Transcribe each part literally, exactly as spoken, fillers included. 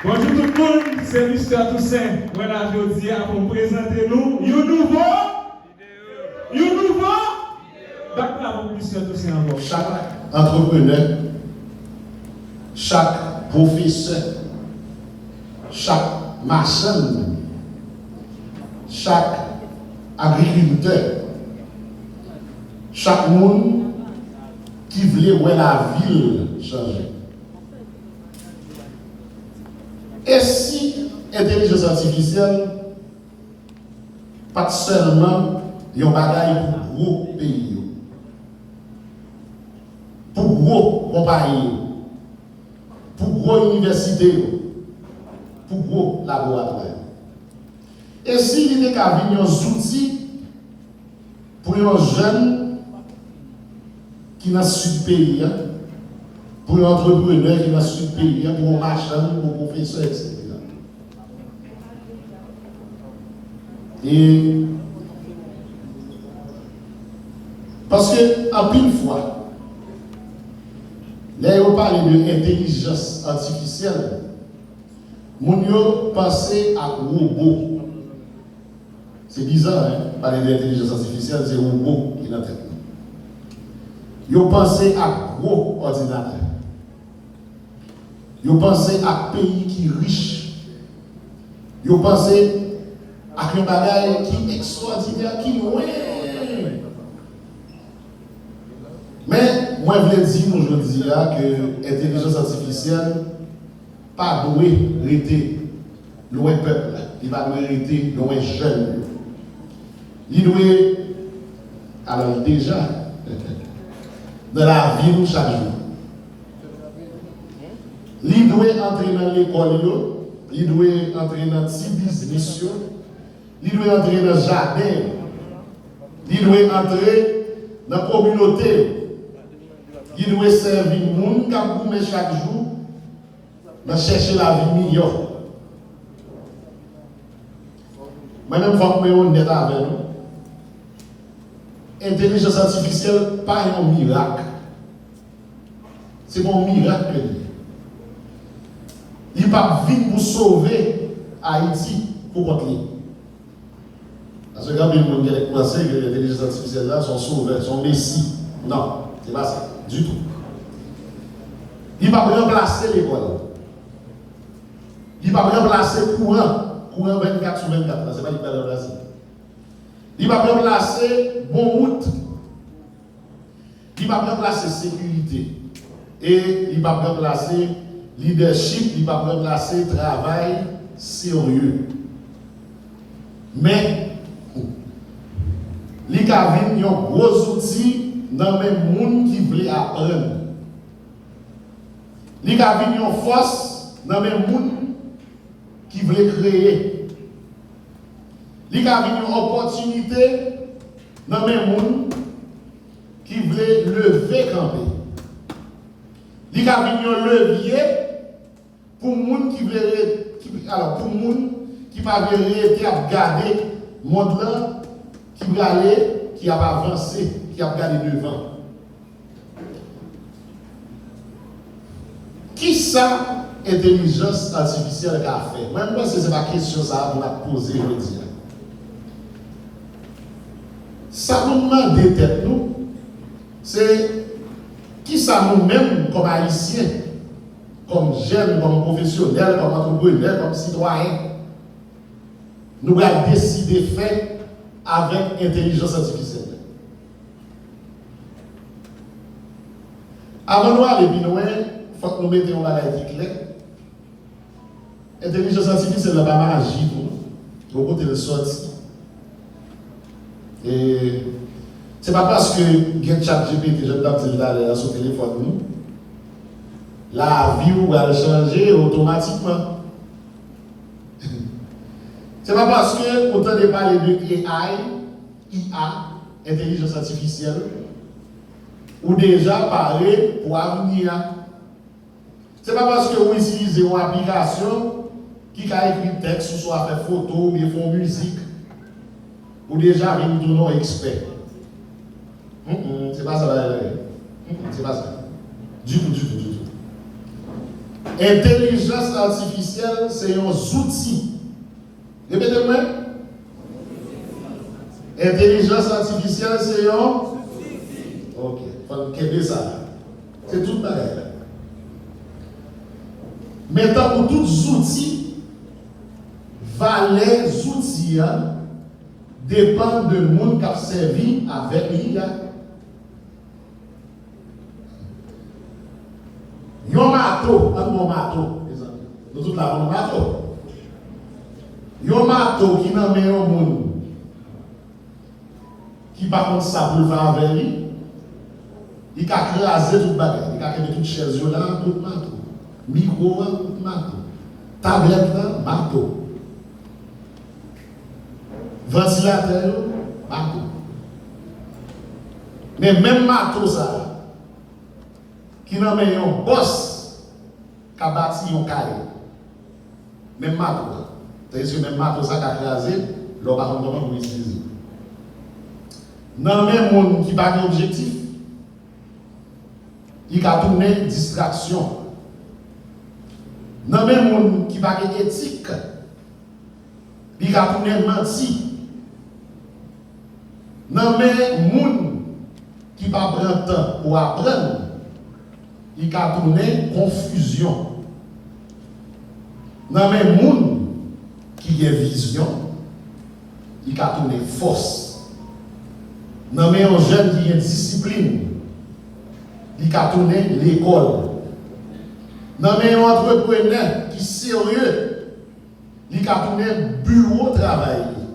Bonjou tout moun, se Mister Toussaint. Mwen la jodi a pou m prezante nou yon nouvo, yon nouvo, bat bravo pou Mister Toussaint ankò. Chak antreprenè, chak pwofesè, chak machann, chak agrikiltè, chak moun ki vle wè lavil chanje. E si entèlijans atifisyèl pa t sèlman yon bagay pou gwo peyi yo, pou gwo konpayi yo, pou gwo inivèsite yo, pou gwo laboratwa yo? E si li te ka vin yon zouti pou yon jèn ki nan sid peyi a, pou yon antreprenè ki nan sid peyi a, pou yon machann, pou yon pwofesè, etsetera. E paske anpil fwa, lè yo pale de entèlijans atifisyèl, moun yo panse ak wobo. Se biza, en, pale de entèlijans atifisyèl, se wobo ki nan tèt nou. Yo panse ak gwo òdinatè. Yo panse ak peyi ki rich. Yo panse ak yon bagay ki ekstwòdinè, ki lwen. Men, mwen vle di nou jodi a ke entèlijans atifisyèl pa dwe rete lwen pèp la, li pa dwe rete lwen jèn yo. Li dwe, alò, li deja nan lavi nou chak jou. Li dwe antre nan lekòl yo, li dwe antre nan ti biznis yo, li dwe antre nan jaden yo, li dwe antre nan kominote yo, li dwe sèvi moun k ap goumen chak jou nan chèche lavi miyò. Mwen menm, fòk mwen onèt avè nou. Entèlijans atifisyèl pa yon mirak. Se pa yon mirak ke li ye. Li p ap vin pou sove Ayiti pou kont li. Paske gen anpil moun genlè k panse ke entèlijans atifisyèl la se yon sovè, se yon mesi. Non, se pa sa ditou. Li p ap ranplase lekòl. Li p ap ranplase kouran. Kouran vennkat sou vennkat la, se pa li k pral ranplase. Li p ap ranplase bon wout. Li p ap ranplase sekirite. E li p ap ranplase lidèchip, li p ap ranplase travay serye. Men, li ka vin yon gwo zouti nan men moun ki vle aprann. Li ka vin yon fòs nan men moun ki vle kreye. Li ka vin yon opòtinite nan men moun ki vle leve kanpe. Li ka vin yon levye pou moun ki vle re-, ki, alò, pou moun ki pa vle rete ap gade mond lan ki prale, ki ap avanse, ki ap gade devan. Kisa entèlijans atifisyèl ka fè? Mwen, m panse se pa kesyon sa a pou n ap poze jodi a. Sa pou n mande tèt nou, se kisa nou menm, kòm Ayisyen, kòm jèn, kòm pwofesyonèl, kòm antreprenè, kòm sitwayen, nou pral deside fè avèk entèlijans atifisyèl la? Avan nou ale pi lwen, fòk nou mete yon bagay ki klè. Entèlijans atifisyèl la pa maji tou, non. Yon kote l sòti. E se pa paske gen ChatGPT, jan m t ap di l talè a, sou telefòn nou, lavi w pral chanje otomatikman. Se pa paske ou tande pale de A I, I A, entèlijans atifisyèl, ou deja pare pou avni a. Se pa paske ou itilize yon aplikasyon ki ka ekri tèks oswa fè foto oubyen fè yon mizik, ou deja vin tounen yon ekspè. Mm, mm, se pa sa bagay la ye. Mm, mm, se pa sa. Ditou, ditou, ditou. Entèlijans atifisyèl se yon zouti. Repete mwen. Entèlijans atifisyèl se yon. Ok, fò n kenbe sa. Se tout bagay la. Men tankou tout zouti, valè zouti a depann de moun k ap sèvi avèk li a. Yon mato, ann pran mato, mezanmi. Nou tout la konn mato. Yon mato ki nan men yon moun ki pa konn sa pou l fè avè li, li ka kraze tout bagay. Li ka kenbe tout chèz yo la, tout mato. Mikwo a, tout mato. Tablèt la, mato. Vantilatè yo, mato. Men menm mato sa a, ki nan men yon bòs ka bati yon kay. Menm mato a. Tandiske menm mato sa ka kraze lè w pa konn kòman pou w itilize. Nan men moun ki pa gen objektif, li ka tounen distraksyon. Nan men moun ki pa gen etik, li ka tounen manti. Nan men moun ki pa pran tan pou aprann, li ka tounen konfizyon. Nan men moun ki gen vizyon, li ka tounen fòs. Nan men yon jèn ki gen disiplin, li ka tounen lekòl. Nan men yon antreprenè ki serye, li ka tounen biwo travay li.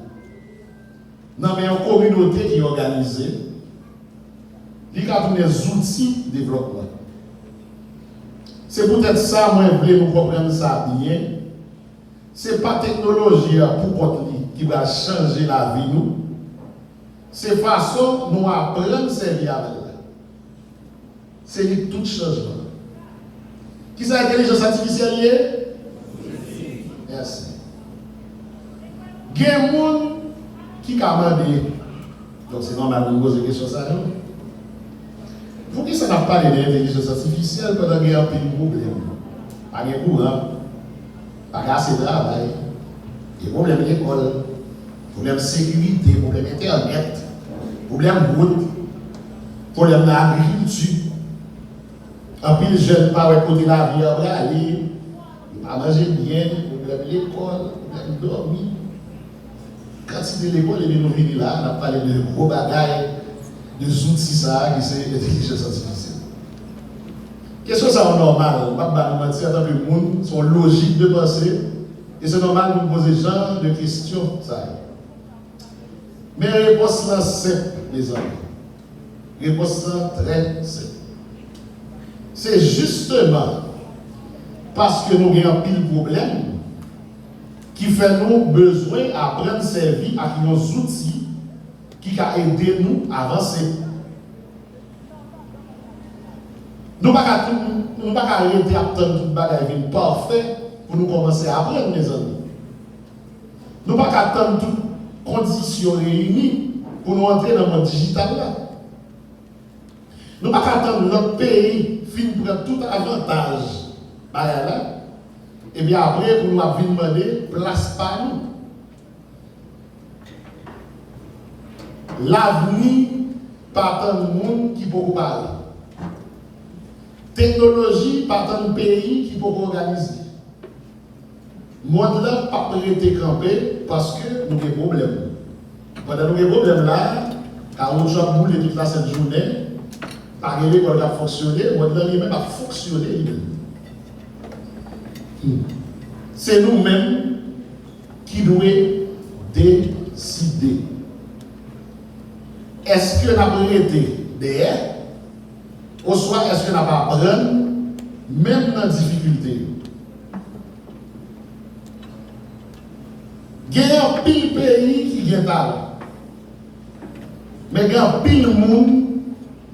Nan men yon kominote ki òganize, li ka tounen zouti devlòpman. Se poutèt sa mwen vle nou konprann sa byen. Se pa teknoloji a poukont li ki pral chanje lavi nou. Se fason nou aprann sèvi avè l la. Se li tout chanjman. Kisa entèlijans atifisyèl ye? Mèsi. Gen moun ki ka mande, donk se nòmal pou n poze kesyon sa yo. Poukisa n ap pale de entèlijans atifisyèl pandan gen anpil pwoblèm? Pa gen kouran, pa gen ase travay, gen pwoblèm lekòl, pwoblèm sekirite, pwoblèm entènèt, pwoblèm wout, pwoblèm nan agrikilti. Anpil jèn pa wè kote lavi a prale, yo pa manje byen, pwoblèm lekòl, pwoblèm dòmi. Kantite lekòl, epi nou vini la, n ap pale de gwo bagay, de zouti sa a ki se entèlijans atifisyèl. Kesyon sa yo nòmal, m p ap ba nou manti, antanke moun, se yon lojik de panse, e se nòmal pou n poze jan de kesyon sa yo. Men repons lan senp, mezanmi. Repons lan trè senp. Se jisteman paske nou gen anpil pwoblèm ki fè nou bezwen aprann sèvi ak yon zouti ki ka ede nou avanse. Nou pa ka tou, nou pa ka rete ap tann tout bagay vin pafè pou nou kòmanse aprann, mezanmi. Nou pa ka tann tout kondisyon reyini pou nou antre nan mond dijital la. Nou pa ka tann lòt peyi fin pran tout avantaj bagay la, epi apre pou nou ap vin mande plas pa nou. Lavni pa tann moun ki poko pare. Teknoloji pa tann peyi ki poko òganize. Mond lan p ap rete kanpe paske nou gen pwoblèm. Pandan nou gen pwoblèm la, kawouchou ap boule tout lasent jounen, pa gen lekòl k ap fonksyone, mond lan li menm ap fonksyone li menm. Hmm. Se nou menm ki dwe deside. Èske n ap rete dèyè? Oswa èske n ap aprann menm nan difikilte yo? Gen anpil peyi ki gen talan. Men gen anpil moun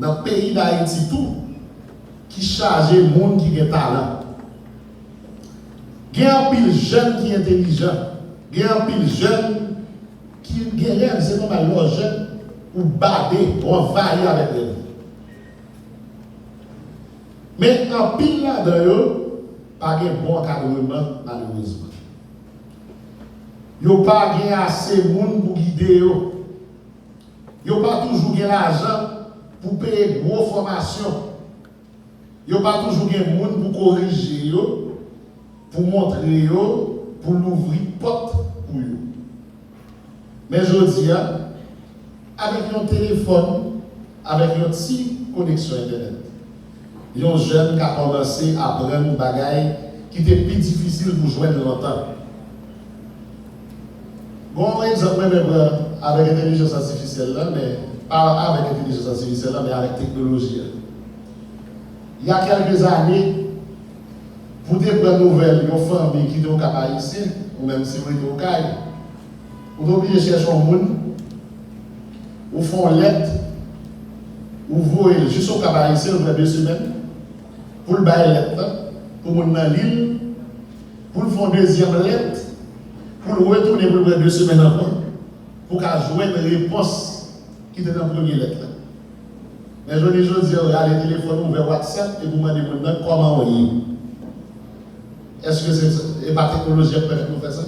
nan peyi Dayiti tou ki chaje moun ki gen talan. Gen anpil jèn ki entèlijan. Gen anpil jèn ki gen rèv, se nòmal lè w jèn, ou bade, ou anvayi avèk rèv. Men anpil ladan yo Pa gen bon ankadreman, malerezman. Yo pa gen ase moun pou gide yo. Yo pa toujou gen lajan pou peye gwo fòmasyon. Yo pa toujou gen moun pou korije yo, pou montre yo, pou louvri pòt pou yo. Men jodi a, avèk yon telefòn, avèk yon ti koneksyon entènèt, yon jèn ka kòmanse aprann bagay ki te pi difisil pou jwenn lontan. Gon egzanp mwen renmen pran avèk entèlijans atifisyèl la, men pa avèk entèlijans atifisyèl la, men avèk teknoloji a. Il y a quelques années, pou te pran nouvèl yon fanmi ki te Okap Ayisyen, ou menm si w rete Okay, ou te oblije chèche yon moun, ou fè yon lèt, ou voye l jis Okap Ayisyen, l pran de semèn pou l bay lèt la, pou moun nan li l, pou l fè yon dezyèm lèt, pou l retounen, pou l pran de semèn ankò, pou w ka jwenn repons ki te nan premye lèt la. Men jounen jodi a, w rale telefòn, w ouvè WhatsApp, epi w mande moun nan kòman w ye. Èske se, e pa teknoloji k pèmèt nou fè sa?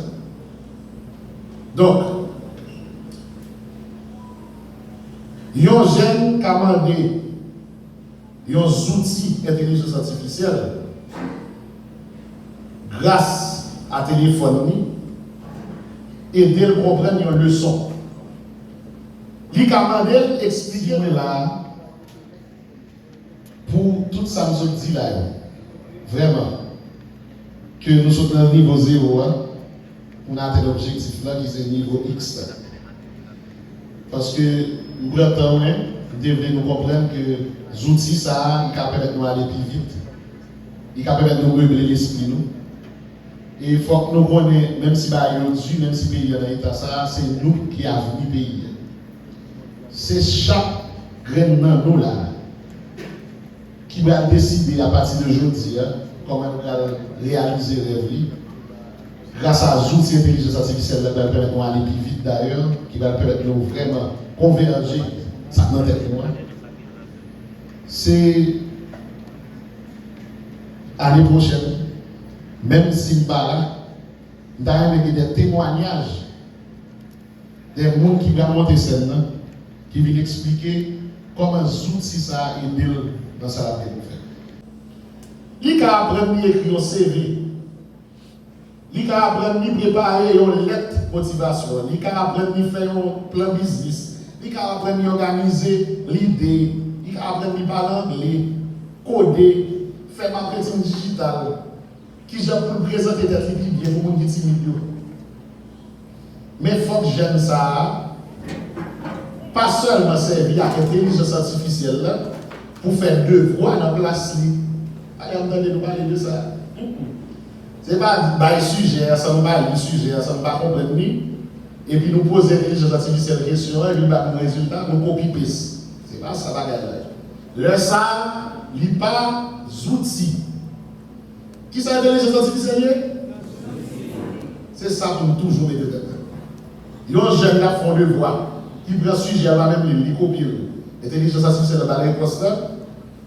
Donk, yon jèn ka mande yon zouti entèlijans atifisyèl, gras a telefòn li, ede l konprann yon leson. Li ka mande l eksplike mwen la a pou tout sa m sot di la yo. Vrèman, ke nou sot nan nivo zewo a, pou n atenn objektif la ki se nivo X la. Paske m pran tan mwen, m te vle nou konprann ke zouti sa a, li ka pèmèt nou ale pi vit. Li ka pèmèt nou meble lespri nou. E fòk nou konnen, menm si bagay yo di, menm si peyi a nan eta sa a, se nou ki avni peyi a. Se chak grenn nan nou la a ki pral deside apati de jodi a kòman l pral reyalize rèv li. Gras a zouti entèlijans atifisyèl la, ki pral pèmèt nou ale pi vit dayè, ki pral pèmèt nou vrèman konvèje sa k nan tèt nou an. Se ane pwochèn, menm si m pa la, m ta renmen gen de temwanyaj de moun ki pral monte sèn nan, ki vin eksplike kòman zouti sa a ede l nan sa l ap gen pou fè. Li ka aprann li ekri yon C V. Li ka aprann li prepare yon lèt motivasyon. Li ka aprann li fè yon plan biznis. Li ka aprann li òganize lide. Li ka aprann li pale angle, kode, fè maketing dijital. Kijan pou l prezante tèt li pi byen pou moun ki timid yo. Men fòk jèn sa a pa sèlman sèvi ak entèlijans atifisyèl la pou fè devwa nan plas li. Ayè, m tande nou pale de sa. Se pa bay sijè a san nou pa li sijè a, san nou pa konprann li, epi nou poze entèlijans atifisyèl kesyon an, epi l ba nou rezilta, nou copy paste. Se pa sa bagay la ye. Lè sa a, li pa zouti. Kisa entèlijans atifisyèl ye? Se sa pou n toujou mete tèt nou. Yon jèn k ap fè yon devwa, ki pran sijè a pa menm li, li kopye l. Entèlijans atifisyèl la ba l repons la,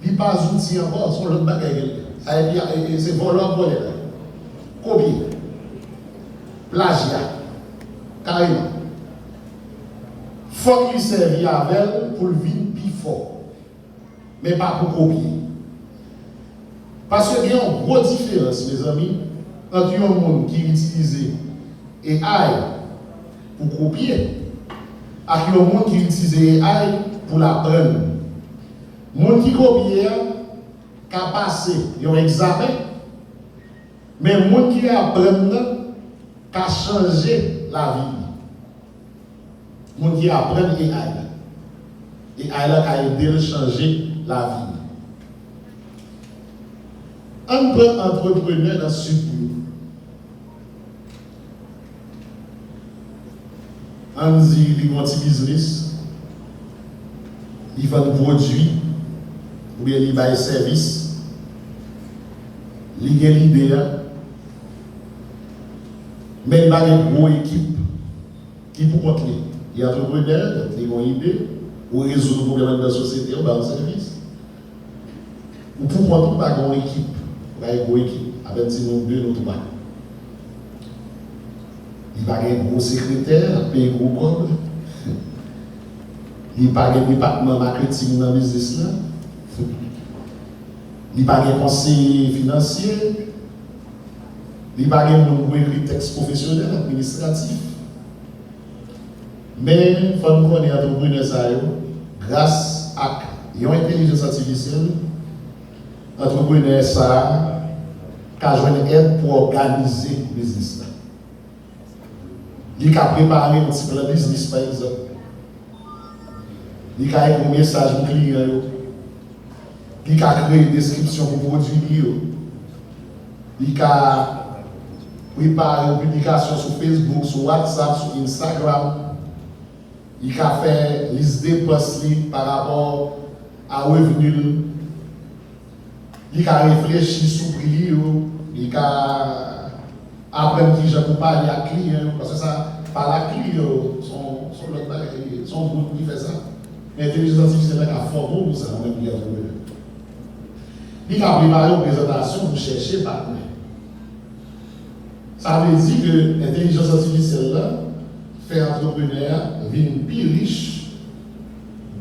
li pa zouti ankò, se yon lòt bagay ke l ye. Sa epi, e, e, se vòlè w ap vòlè la. Kopye. Plajya. Kareman. Fòk li sèvi avè l pou l vin pi fò. Men pa pou kopye. Paske gen yon gwo diferans, mezanmi, ant yon moun ki itilize A I pou kopye ak yon moun ki itilize A I pou l aprann. Moun ki kopye a ka pase yon egzamen, men moun ki aprann nan ka chanje lavi li. Moun ki aprann A I la. A I la ka ede l chanje lavi li. Ann pran antreprenè nan Sid yo. Ann di li gen yon ti biznis, li vann pwodui, oubyen li bay sèvis, li gen lide a, men li pa gen gwo ekip. Li pou kont li. Li antreprenè, donk li gen yon ide, ou rezoud yon pwoblèm anndan sosyete, ou ba yon sèvis. Ou pou kont ou, pa gen yon ekip. Bay gwo ekip, avèti nou de, nou twa. Li pa gen gwo sekretè, l ap peye gwo kòb. Li pa gen depatman maketing nan biznis la. Li pa gen konseye finansye. Li pa gen moun pou ekri tèks pwofesyonèl, administratif. Men, fò n konnen antreprenè sa yo, gras ak yon entèlijans atifisyèl, antreprenè sa a ka jwenn èd pou òganize biznis la. Li ka prepare yon ti plan biznis, pa egzanp. Li ka ekri yon mesaj pou kliyan yo. Li ka kreye deskripsyon pou pwodui li yo. Li ka prepare yon piblikasyon sou Facebook, sou WhatsApp, sou Instagram. Li ka fè lis depans li pa rapò a revni l. Li ka reflechi sou pri li yo. Li ka aprann kijan pou pale ak kliyan yo. Paske sa, pale ak kliyan yo, se yon, se yon lòt bagay li ye. Se yon moun ki fè sa. Men entèlijans atifisyèl la ka fòme w pou sa, ou menm ki antreprenè. Li ka prepare yon prezantasyon pou chèche patnè. Sa vle di ke entèlijans atifisyèl la fè antreprenè a vin pi rich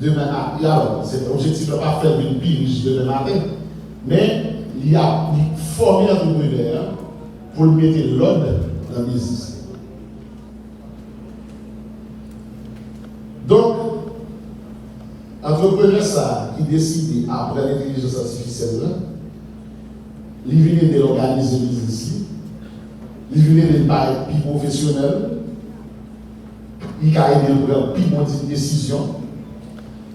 demen maten. Alò, se, objektif la pa fè l vin pi rich demen maten, men li ap, li fòme antreprenè a pou l mete lòd nan biznis li. Donk, antreprenè sa a ki deside aprann entèlijans atifisyèl la, li vin ede l òganize biznis li, li vin ede l parèt pi pwofesyonèl, li ka ede l pran pi bon ti desizyon,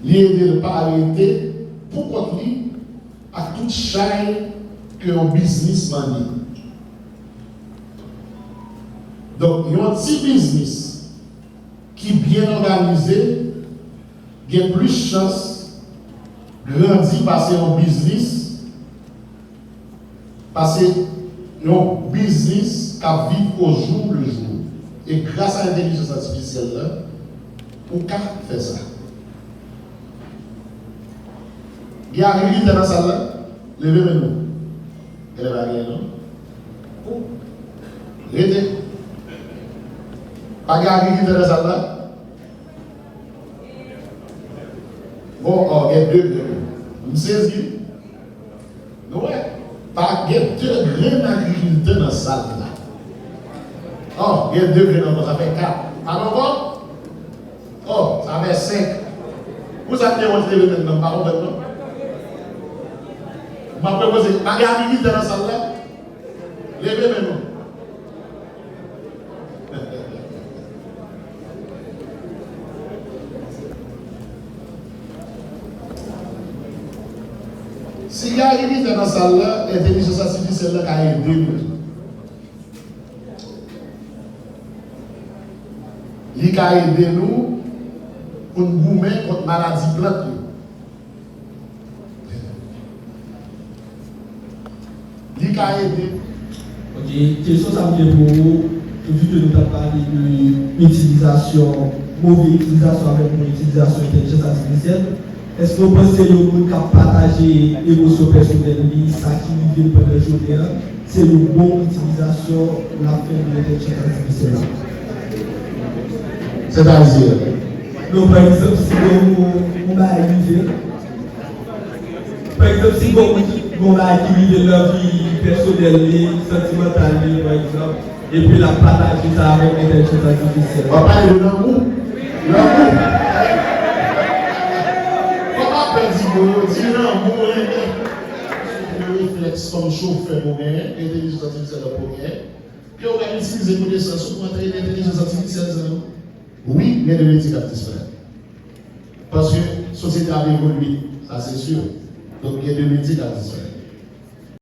li ede l pa rete pou kont li ak tout chay ke yon biznis mande. Donk, yon ti biznis ki byen òganize gen plis chans grandi pase yon biznis, pase yon biznis k ap viv au jour le jour. E gras a entèlijans atifisyèl la, ou ka fè sa. Gen agricultè nan sal la? Leve men nou. Genlè pa genyen non. Rete. Pa gen agricultè nan sal la? Bon, oh, gen de grenn. M sezi. Nou wè, pa gen de grenn agrikiltè nan sal la. Oh, gen de grenn ankò, sa fè kat. Pa t ankò? Oh, sa fè senk. Pou sa k te wont leve men nan, m pa konprann non. M ap repoze, pa gen agrikiltè nan sal la? Leve men nou. Si gen agrikiltè nan sal la, entèlijans atifisyèl la ka ede nou. Li ka ede nou pou n goumen kont maladi plant yo. Li ka ede. Ok, kesyon sa m gen pou ou, vu ke nou t ap pale de itilizasyon, move itilizasyon avèk bon itilizasyon entèlijans atifisyèl, èske w panse yon moun k ap pataje emosyon pèsonèl li, sa ki rive l pandan jounen an, se yon bon itilizasyon l ap fè de entèlijans atifisyèl la? Sètadi? Non, pa egzanp, si yon, yon bagay rive, pa egzanp, si gon moun ki, gon bagay ki rive l nan vi pèsonèl li, santimantal li, pa egzanp, epi l ap pataje sa avèk entèlijans atifisyèl. W ap pale de lanmou. Lanmou. Fò pa pè di mo yo, di lanmou, renmen. Se reflèks kòm chofè pou genyen, entèlijans atifisyèl la pou genyen, ke w ka itilize konesans ou pou antrene entèlijans atifisyèl sa yo. Wi, gen de metye k ap disparèt. Paske sosyete ap evolye, sa se si. Donk, gen de metye k ap disparèt.